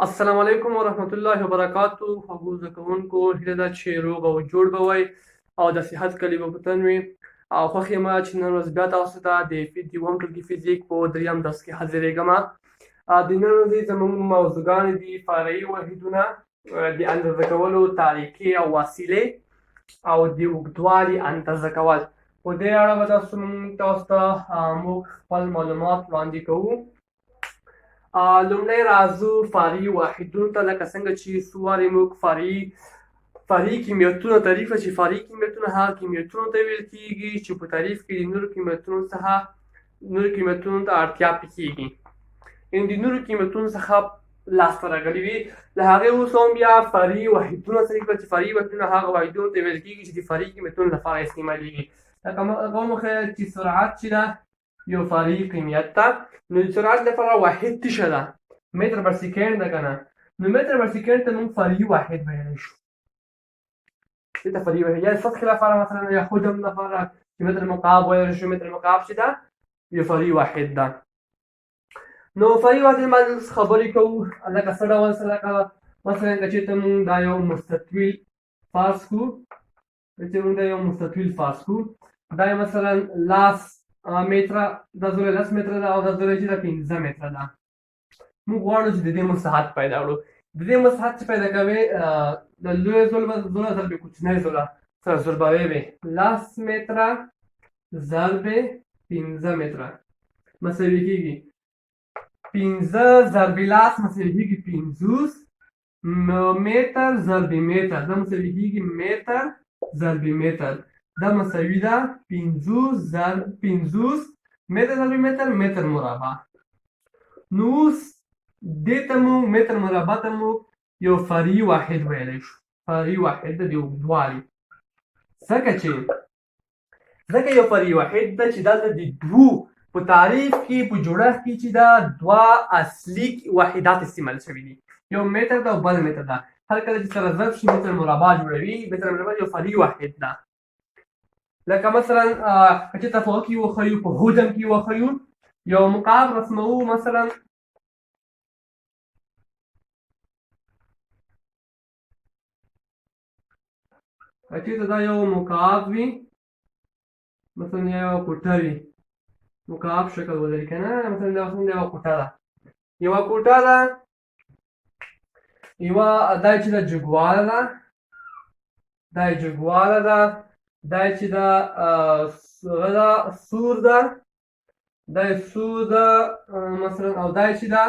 السلام علیکم ورحمت الله وبرکاتو. خوږو زده کوونکو، هیله ده چې روغ او جوړ به وئ او د صحت کلي به په تن وي. او خوښ یم چې نن ورځ بیا تاسو ته د دویم ټولګي فزیک په دریم درس کې حاضرېږم. د نن ورځې زموږ موضوعګانې دي فرعي واحدونه، د اندازه کولو طریقې او وسیلې، او د اوږدوالي اندازه کول. په دې اړه به تاسو ته موږ خپل معلومات وړاندې کوو. لومړی راځو فرعي واحدونو ته. لکه څنګه چې څو وارې موږ فرعي قیمتونه تعریف کړه، چې فرعي قیمتونه هغه قیمتونو ته ویل کیږي چې په تعریف کې د نورو قیمتونو څخه نورو قیمتونو ته اړتیا پکېږي، یعنې د نورو قیمتونو څخه لاسته راغلي وي. له هغې وروسته هم بیا فرعي واحدونه تعریف کړه، چې فرعي واحدونه هغه واحدونو ته ویل کیږي چې د فرعي قیمتونو لپاره استعمالیږي. لکه هغه وموښیه چې سرعت چې ده یو فرعي قیمیت ده، نو د سرعت لپاره واحد څه شی ده؟ متر پر سیکنډ ده که نه؟ نو متر پر سیکنډ ته موږ فرعي واحد ویلی شو. دې ته فرعي واحد یا سطحې لپاره مثلا یا حجم لپاره چې متر مکعب ویلی شو. متر مکعب چې ده یو فرعي واحد ده. نو فرعي واحد باندې اوس خبرې کوو، لکه څه ډول څه، لکه مثلا که چېرته موږ دا یو مستطیل فرض کړو، چې موږ دا یو مستطیل فرض کړو، دا یې مثلا لاس متره، دا زوری لس متره ده او دا زوری چې ده 5 متره ده. موږ غواړو چې د دې مساحت پیدا کړو. د دې مساحت چې پیدا کوي، د لوی زوله ضرب کوچنی زوله سره ضربوي وي، لس متره ضرب 5 متره مساوي کېږي 5 ضرب لس مساوي کېږي 50 متر ضرب متر، دا مساوي کېږي متر ضرب متر، دا مساوي ده 50 ضرب 50 متر ضرب متر، متر مربع. نو اوس دې ته موږ متر مربع ته موږ یو فرعي واحد ویلی شو. فرعي واحد د اوږدوالي، ځکه چې ځکه یو فرعي واحد ده چې دلته د دوو په تعریف کې په جوړښت کې چې دا دوه اصلي واحدات استعمال شوي دي، یو متر ده او بل متر ده. هر کله چې سره ضرب شي متر مربع جوړوي. متر مربع یو فرعي واحد ده. لکه مثلا که چېرته په کې وښیو، په حجم کې وښیو، یو مکعب رسموو مثلا، که چېرته دا یو مکعب وي مثلا، یوه کوټه وي، مکعب شکل ولري که نه، مثلا دا مثلا یوه کوټه ده، یوه کوټه ده، یوه دا چې ده جګواله ده، دا جګواله ده، دا چې ده هغه ده سور ده، دا سور ده مثلا، او دا چې ده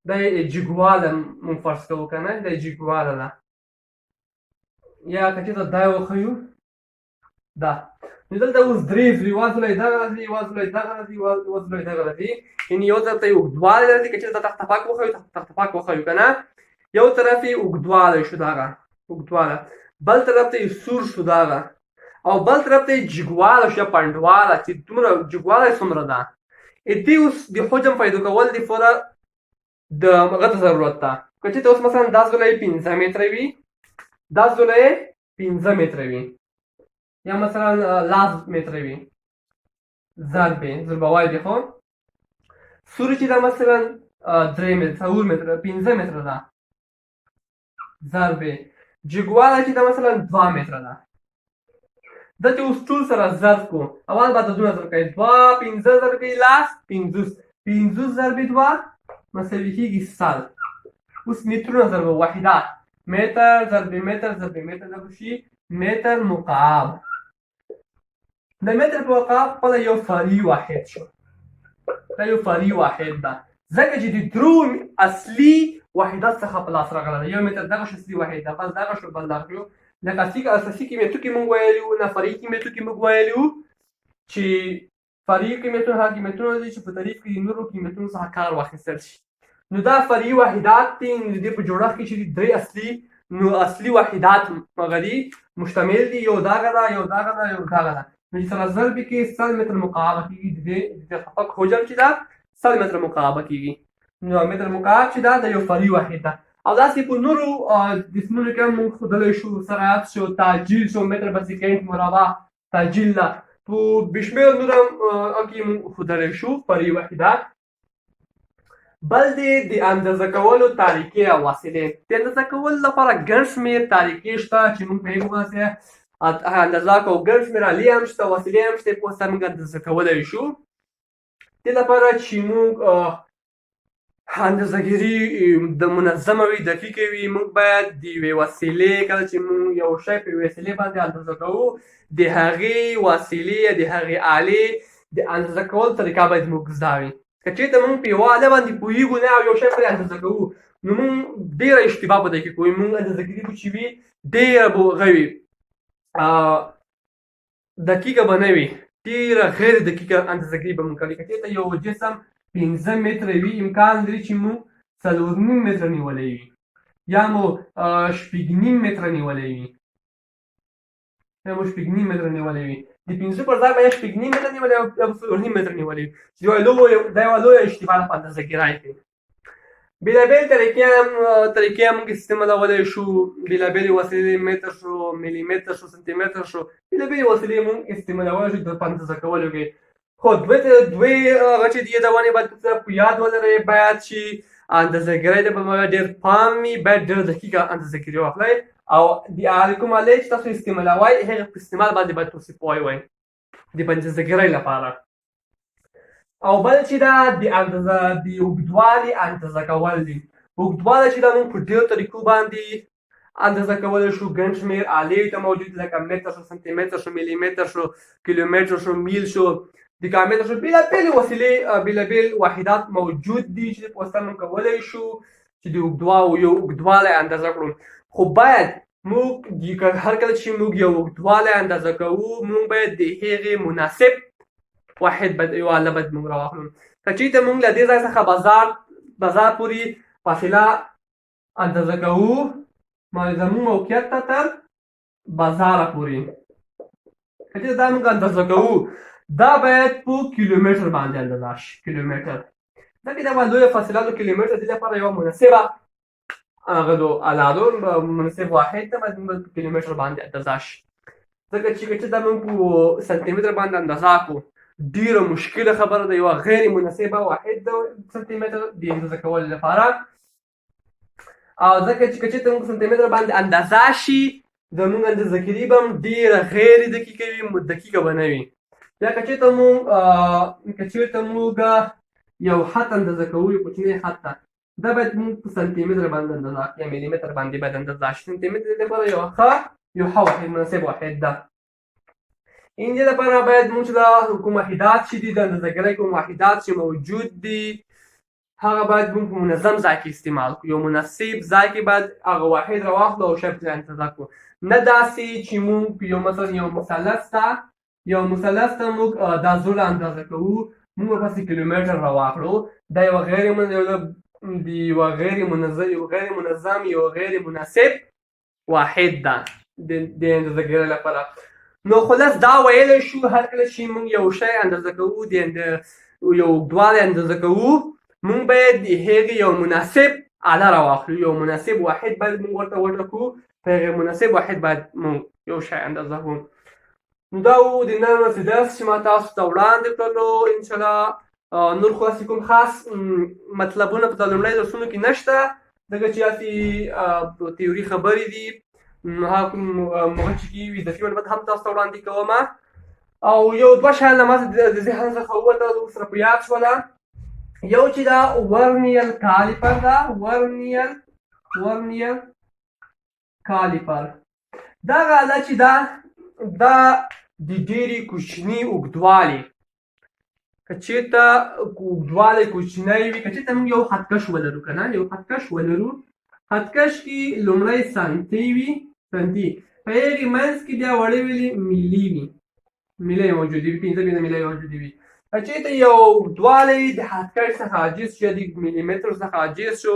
دا جګواله مونږ فرض کوو که نه، دا جګواله ده. یا که چېرته دا وښیو دا، نو دلته اوس درې ځلې، یوه ځله یې دغه راځي، یوه ځله یې دغه راځي، یوه ځله یې دغه راځي، یعنې یو طرف ته یې اوږدوالی راځي. که چېرته تخته پاک وښیو، تخته پاک وښیو که نه، یو طرف یې اوږدوالی شو دغه اوږدواله، بل طرف ته یې سور شو دغه، او بل طرف ته یې جګواله شو یا پنډواله چې دومره جګواله یې څومره ده. دې اوس د حجم پیدا کول دپاره د هغه ته ضرورت ده. که چېرته اوس مثلا دا ځله یې 5 متره وي، دا ځله یې 5 متره وي، یا مثلا لاس متره وي، ضرب ضربوای دی، خو سوري چې دا مثلا 3 متره، 4 متره، 5 متره ده، ضرب جګواله چې دا مثلا 2 متره ده. دا چې اوس ټول سره ضرب کو، اول به عددونه ضرب کوي، 2 5 ضرب کوي لاس 50، 50 ضرب 2 مساوي کېږي 100. اوس مترونه ضرب واحدات، متر ضرب متر ضرب متر ضرب شي متر مکعب. د متر په مکعب خپله یو فرعي واحد شو، دا یو فرعي واحد ده، ځکه چې د درو اصلي واحدات څخه په لاس راغله ده. یو متر دغه شو اصلي واحد ده، بل دغه شو، بل دغه شو. لکه اساسي قیمتو کې موږ ویلي وو، نه فرعي قیمتو کې موږ ویلي وو چې فرعي قیمتونه هغه قیمتونه دي چې په تعریف کې د نورو قیمتونو څخه کار واخیستل شي. نو دا فرعي واحدات دي، د دې په جوړښت کې چې دي درې اصلي، نو اصلي واحدات هغه دي مشتمل دي، یو دغه ده، یو دغه ده، یو دغه ده. نو چې سره ضرب کې 100 متر مکعب کېږي، د دې د خفق حجم چې ده 100 متر مکعب کېږي. نو متر مکعب چې ده د یو فرعي واحد ده. او داسې په نورو جسمونو کې هم موږ ښودلی شو، سرعت شو، تعجیل شو، متر پر سیکنډ مربع تعجیل ده، په بې شمېره نور هم کې موږ ښودلی شو فرعي واحدات. بل دی د اندازه کولو طریقې او وسیلې. د اندازه کولو لپاره ګڼ شمېر طریقې شته چې موږ په هغې واسطه اندازه کوو. ګڼ شمېر آلې هم شته، وسیلې هم شته، په واسطه موږ اندازه کولی شو. دې لپاره چې موږ اندازهګیري د منظمه وي، دقیقه وي، موږ باید د یوې وسیلې، کله چې موږ یو شی په یوې وسیلې باندې اندازه کوو، د هغې وسیلې یا د هغې آلې د اندازه کولو طریقه باید موږ زده وي. که چېرته موږ په یوه آله باندې پوهېږو نه او یو شی پرې اندازه کوو، نو موږ ډېره اشتباه په دې کې کوو. موږ اندازهګیري به چې وي ډېره به هغه وي، دقیقه به نه وي، ډېره غیر دقیقه اندازهګیري به موږ کوو. که چېرته یو جسم 5 متره وي، امکان لري چې موږ 4.5 متره نیولی وي، یا مو 6.5 متره نیولی وي، یا مو 6.5 متره نیولی وي. د 5 پر ځای به یا 6.5 متره نیولی یا 4.5 متره نیولی وي، چې دا یوه لویه اشتباه ده په اندازهګیرۍ کې. بېلابېلې طریقې هم موږ استعمالولی شو، بېلابېلې وسیلې، متر شو، ملي متر شو، سانتي متر شو، بېلابېلې وسیلې موږ استعمالولی شو د په اندازه کولو کې. خو دوې هغه چې دي یادونې باید په یاد ولرئ، باید چې اندازهګیرۍ ته به ډېر پام وي، باید ډېره دقیقه اندازهګیري واخلئ، او د هغې کوم آلې چې تاسو استعمالوئ هغې په استعمال باندې باید تاسو پوه وئ د اندازهګیرۍ لپاره. او بل چې دا د اندازه د اوږدوالي اندازه کول دي. اوږدوالی چې دا موږ په ډېرو طریقو باندې اندازه کولی شو، ګڼ شمېر آلې ته موجود، لکه متر شو، سانتي متر شو، ملي متر شو، کیلومتر شو، میل شو، دیکامتر شو، بېلابېلې وسیلې، بېلابېل واحدات موجود دي چې په واسطه موږ کولی شو چې د یو اوږدوالی اندازه کړو. خو باید موږ هر کله چې موږ یو اوږدوالی اندازه کوو، موږ باید د هغې مناسب واحد باید یو آله باید موږ راواخلو. که چېرته موږ له دې ځای څخه بازار پورې فاصله اندازه کوو، زموږ موقعیت ته تر بازاره پورې، که چېرته دا موږ اندازه کوو، دا باید په کیلومتر باندې اندازه شي، کیلومتر. ځکه دا لویه فاصله د کیلومتر دې لپاره یوه مناسبه هغه دو آله ده، مناسب واحد ته باید موږ په کیلومتر باندې اندازه شي. ځکه چې که چېرته دا موږ په سانتي متر باندې اندازه کړو، ډېره مشکله خبره ده، یوه غیر مناسبه واحد ده سانتي متر د اندازه کولو لپاره. او ځکه چې که چېرته موږ سانتي متر باندې اندازه شي، زموږ اندازه ګیري به هم ډېره غیر دقیقه وي، دقیقه به نه وي. یا که چېرته موږ یو خط اندازه کوو، یو کوچنی خط ده، دا باید موږ په سانتي متر باندې اندازه یا ملي متر باندې باید اندازه شي. سانتي متر دې لپاره یو ښه واحد، مناسب واحد ده. ان دې لپاره باید موږ چې دا کوم واحدات چې دي، د اندازهګیرۍ کوم واحدات چې موجود دي، هغه باید موږ په منظم ځای کې استعمال کړو. یو مناسب ځای کې باید هغه واحد راواخلو او شی پرې اندازه کړو، نه داسې چې موږ په یو مثلا یو مثلث ته موږ دا زوله اندازه کوو، موږ ورپسې کیلومتر راواخلو. دا یوه غیر یو غیر منظم، یو غیر مناسب واحد ده د اندازهګیرۍ لپاره. نو خلاص دا ویلی شو، هر کله چې موږ یو شی اندازه کوو، د یو اوږدوالی اندازه کوو، موږ باید د هغې یو مناسب آله راواخلو، یو مناسب واحد باید موږ ورته وټاکو، په هغې مناسب واحد باید موږ یو شی اندازه کړو. نو دا و د نن ورځې درس چې ما تاسو ته وړاندې کړلو. انشاءالله نور خو داسې کوم خاص مطلبونه په لومړی درسونو کې نشته، ځکه چې هسې تیوري خبرې دي، نو هغه کوم هغه چې کېږي اضافي معلومات هم تاسو ته وړاندې کوم. او یو دوه شیان له ما د ذهن څخه ووتل، سره په یاد شوله. یو چې دا ورنیل کالیپر ده، ورنیل کالیپر، دغه آله چې ده، دا د ډېرې کوچني اوږدوالي، که چېرته اوږدوالی کوچنی وي، که چېرته موږ یو خطکش ولرو، که نه یو خطکش ولرو، خطکش کې لومړی سانتي وي، سانتي په هغې منځ کې بیا وړې وړې میلې وي، میلې موجودې وي، 5 میلې موجودې وي. که چېرته یو اوږدوالی د خطکش څخه عاجز شو یا د ملي متر څخه عاجز شو،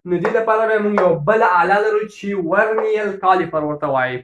نو دې لپاره به موږ یو بله آله لرو چې ورنیل کالیپر ورته وایي.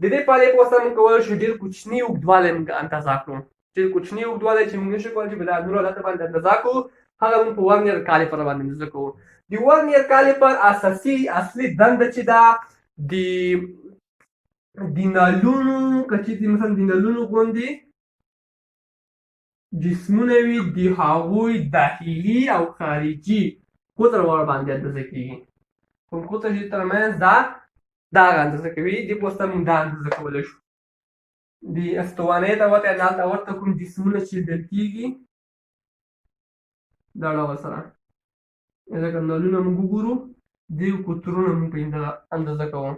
د دې په آلې په واسطه موږ کولی شو ډېر کوچني اوږدوالی موږ اندازه کړو، ډېر کوچني اوږدوالی چې موږ نشو کولی چې په دا نورو آلاتو باندې اندازه کړو، هغه موږ په ورنیر کالیپر باندې اندازه کوو. د ورنیر کالیپر اصلي دنده چې ده، د نالونو، که چېرې مثلا د نالونو غوندې جسمونه وي، د هغوی داخلي او خارجي قطر ور باندې اندازه کېږي. کوم قطر چې ترمنځ دا دا اندازه کوي، دې په واسطه موږ دا اندازه کولی شو. د استوانې ته ورته نال ته ورته کوم جسمونه چې لیدل کېږي دا ډول سره، لکه نالونه موږ وګورو، دې قطرونه موږ په اندازه کوو.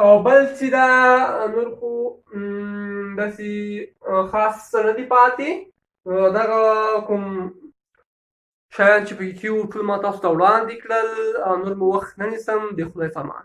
او بل چې دا نور خو داسې خاص څه نه دي پاتې. دغه کوم شیان چې پکې وو ټول ما تاسو ته وړاندې کړل، او نور مو وخت نه نیسم. د خدای په امان.